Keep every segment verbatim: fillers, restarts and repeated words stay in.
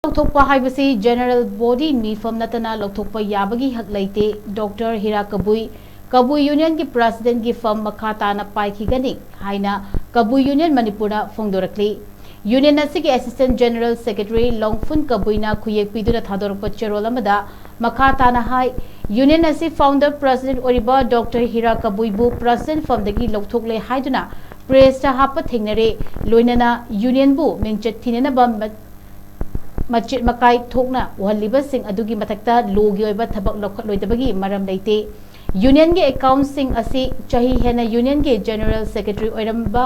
ꯂꯧꯊꯣꯛꯄ ꯍꯥꯏꯕꯁꯤ general body ꯃꯤꯐꯝ ꯅꯠꯇꯅ ꯂꯧꯊꯣꯛꯄ ꯌꯥꯕꯒꯤ ꯍꯛ ꯂꯩꯇꯦ꯫ ꯗꯣꯛꯇꯔ ꯍꯤꯔꯥ ꯀꯕꯨꯏ, ꯀꯕꯨꯏ Union ꯒꯤ President ꯒꯤ ꯐꯝ ꯃꯈꯥ ꯇꯥꯅ ꯄꯥꯏꯈꯤꯒꯅꯤ ꯍꯥꯏꯅ ꯀꯕꯨꯏ Union ꯃꯅꯤꯄꯨꯔꯅ ꯐꯣꯡꯗꯣꯔꯛꯂꯤ꯫ Union ꯑꯁꯤꯒꯤ Assistant General Secretary ꯂꯣꯡꯐꯨꯟ ꯀꯕꯨꯏꯅ ꯈꯨꯌꯦꯛ ꯄꯤꯗꯨꯅ ꯊꯥꯗꯣꯔꯛꯄ ꯆꯦꯔꯣꯜ ꯑꯃꯗ ꯃꯈꯥ ꯇꯥꯅ ꯍꯥꯏ, Union ꯑꯁꯤ Founder President ꯑꯣꯏꯔꯤꯕ ꯗꯣꯛꯇꯔ ꯍꯤꯔꯥ ꯀꯕꯨꯏꯕꯨ President ꯐꯝꯗꯒꯤ ꯂꯧꯊꯣꯛꯂꯦ ꯍꯥꯏꯗꯨꯅ press ꯇ ꯍꯥꯞꯄ ꯊꯦꯡꯅꯔꯦ꯫ ꯂꯣꯏꯅꯅ Union ꯕꯨ ꯃꯤꯡꯆꯠ ꯊꯤꯅꯅꯕ ꯃ-, ꯃꯆꯦꯠ ꯃꯀꯥꯏ ꯊꯣꯛꯅ ꯎꯍꯜꯂꯤꯕꯁꯤꯡ ꯑꯗꯨꯒꯤ ꯃꯊꯛꯇ law ꯒꯤ ꯑꯣꯏꯕ ꯊꯕꯛ ꯂꯧꯈꯠꯂꯣꯏꯗꯕꯒꯤ ꯃꯔꯝ ꯂꯩꯇꯦ꯫ Union ꯒꯤ account ꯁꯤꯡ ꯑꯁꯤ ꯆꯍꯤ ꯍꯦꯟꯅ Union ꯒꯤ General Secretary ꯑꯣꯏꯔꯝꯕ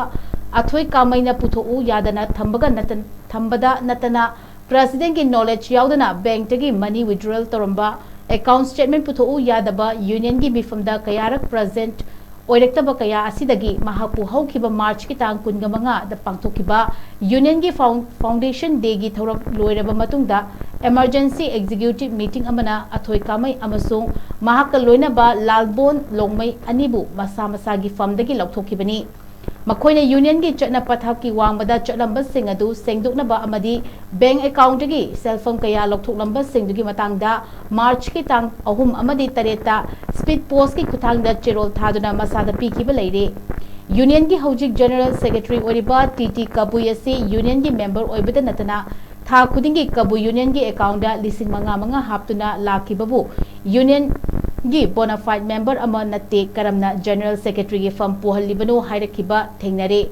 ꯑꯊꯣꯏ ꯀꯥꯃꯩꯅ ꯄꯨꯊꯣꯛꯎ ꯌꯥꯗꯅ ꯊꯝꯕꯒ ꯅꯠꯇ-, ꯊꯝꯕꯗ ꯅꯠꯇꯅ President ꯀꯤ knowledge ꯌꯥꯎꯗꯅ bank ꯇꯒꯤ money withdrawal ꯇꯧꯔꯝꯕ, account statement ꯄꯨꯊꯣꯛꯎ ꯌꯥꯗꯕ, Union ꯒꯤ ꯃꯤꯐꯝꯗ ꯀꯌꯥꯔꯛ present ꯑꯣꯏꯔꯛꯇꯕ ꯀꯌꯥ ꯑꯁꯤꯗꯒꯤ ꯃꯍꯥꯛꯄꯨ ꯍꯧꯈꯤꯕ March ꯀꯤ ꯇꯥꯡ ꯀꯨꯟꯃꯉꯥꯗ ꯄꯥꯡꯊꯣꯛꯈꯤꯕ Union ꯒꯤ found-, Foundation Day ꯒꯤ ꯊꯧꯔꯝ ꯂꯣꯏꯔꯕ ꯃꯇꯨꯡꯗ emergency executive meeting ꯑꯃꯅ ꯑꯊꯣꯏ ꯀꯥꯃꯩ ꯑꯃꯁꯨꯡ ꯃꯍꯥꯛꯀ ꯂꯣꯏꯅꯕ ꯂꯥꯜꯕꯣꯟ ꯂꯣꯡꯃꯩ ꯑꯅꯤꯕꯨ ꯃꯁꯥ ꯃꯁꯥꯒꯤ ꯐꯝꯗꯒꯤ ꯂꯧꯊꯣꯛꯈꯤꯕꯅꯤ꯫ ꯃꯈꯣꯏꯅ Union ꯒꯤ ꯆꯠꯅ ꯄꯊꯥꯞꯀꯤ ꯋꯥꯡꯃꯗ ꯆꯠꯂꯝꯕꯁꯤꯡ ꯑꯗꯨ ꯁꯦꯡꯗꯣꯛꯅꯕ ꯑꯃꯗꯤ bank account ꯇꯒꯤ ꯁꯦꯜꯐꯝ ꯀꯌꯥ ꯂꯧꯊꯣꯛꯂꯝꯕꯁꯤꯡꯗꯨꯒꯤ ꯃꯇꯥꯡꯗ March ꯀꯤ ꯇꯥꯡ ꯑꯍꯨꯝ ꯑꯃꯗꯤ ꯇꯔꯦꯠꯇ speed post ꯀꯤ ꯈꯨꯠꯊꯥꯡꯗ ꯆꯦꯔꯣꯜ ꯊꯥꯗꯨꯅ ꯃꯁꯥꯗ ꯄꯤꯈꯤꯕ ꯂꯩꯔꯦ꯫ Union ꯒꯤ ꯍꯧꯖꯤꯛ General Secretary ꯑꯣꯏꯔꯤꯕ ꯇꯤ ꯇꯤ ꯀꯕꯨꯏ ꯑꯁꯤ Union ꯒꯤ member ꯑꯣꯏꯕꯗ ꯅꯠꯇꯅ ꯊꯥ ꯈꯨꯗꯤꯡꯒꯤ ꯀꯕꯨꯏ Union ꯒꯤ account ꯇ ꯂꯤꯁꯤꯡ ꯃꯉꯥ ꯃꯉꯥ ꯍꯥꯞꯇꯨꯅ ꯂꯥꯛꯈꯤꯕꯕꯨ Union ꯒꯤ bona fide member ꯑꯃ ꯅꯠꯇꯦ, ꯀꯔꯝꯅ General Secretary ꯒꯤ ꯐꯝ ꯄꯨꯍꯜꯂꯤꯕꯅꯣ ꯍꯥꯏꯔꯛꯈꯤꯕ ꯊꯦꯡꯅꯔꯦ꯫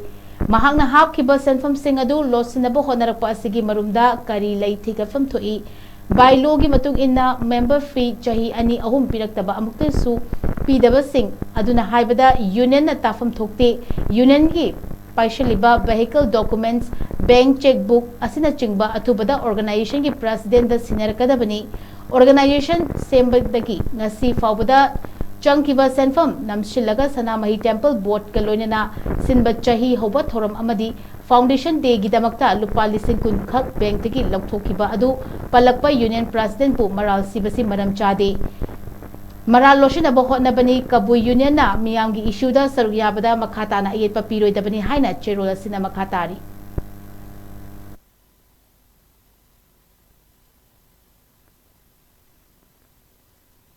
ꯃꯍꯥꯛꯅ ꯍꯥꯞꯈꯤꯕ ꯁꯦꯟꯐꯝꯁꯤꯡ ꯑꯗꯨ ꯂꯣꯠꯁꯤꯟꯅꯕ ꯍꯣꯠꯅꯔꯛꯄ ꯑꯁꯤꯒꯤ ꯃꯔꯨꯝꯗ ꯀꯔꯤ ꯂꯩ ꯊꯤꯒꯠꯐꯝ ꯊꯣꯛꯏ? By law ꯒꯤ ꯃꯇꯨꯡ ꯏꯟꯅ member fee ꯆꯍꯤ ꯑꯅꯤ ꯑꯍꯨꯝ ꯄꯤꯔꯛꯇꯕ ꯑꯃꯨꯛꯇꯁꯨ ꯄꯤꯗꯕꯁꯤꯡ ꯑꯗꯨꯅ ꯍꯥꯏꯕꯗ Union ꯅ ꯇꯥꯐꯝ ꯊꯣꯛꯇꯦ꯫ Union ꯒꯤ ꯄꯥꯏꯁꯤꯜꯂꯤꯕ vehicle documents, bank chequebook ꯑꯁꯤꯅꯆꯤꯡꯕ ꯑꯊꯨꯕꯗ organization ꯒꯤ President ꯗ ꯁꯤꯟꯅꯔꯛꯀꯗꯕꯅꯤ꯫ Organization ꯁꯦꯝꯕꯗꯒꯤ ꯉꯁꯤ ꯐꯥꯎꯕꯗ ꯆꯪꯈꯤꯕ ꯁꯦꯟꯐꯝ ꯅꯝꯁꯤꯜꯂꯒ ꯁꯅꯥꯃꯍꯤ Temple Board ꯀ ꯂꯣꯏꯅꯅ ꯁꯤꯟꯕ ꯆꯍꯤ ꯍꯧꯕ ꯊꯧꯔꯝ ꯑꯃꯗꯤ Foundation Day ꯒꯤꯗꯃꯛꯇ ꯂꯨꯄꯥ ꯂꯤꯁꯤꯡ ꯀꯨꯟ ꯈꯛ bank ꯇꯒꯤ ꯂꯧꯊꯣꯛꯈꯤꯕ ꯑꯗꯨ ꯄꯜꯂꯛꯄ Union President ꯄꯨ ꯃꯔꯥꯜ ꯁꯤꯕꯁꯤ ꯃꯔꯝ ꯆꯥꯗꯦ꯫ ꯃꯔꯥꯜ ꯂꯣꯠꯁꯤꯟꯅꯕ ꯍꯣꯠꯅꯕꯅꯤ꯫ ꯀꯕꯨꯏ Union ꯅ ꯃꯤꯌꯥꯝꯒꯤ issue ꯗ ꯁꯔꯨꯛ ꯌꯥꯕꯗ ꯃꯈꯥ ꯇꯥꯅ ꯑꯌꯦꯠꯄ ꯄꯤꯔꯣꯏꯗꯕꯅꯤ ꯍꯥꯏꯅ ꯆꯦꯔꯣꯜ ꯑꯁꯤꯅ ꯃꯈꯥ ꯇꯥꯔꯤ꯫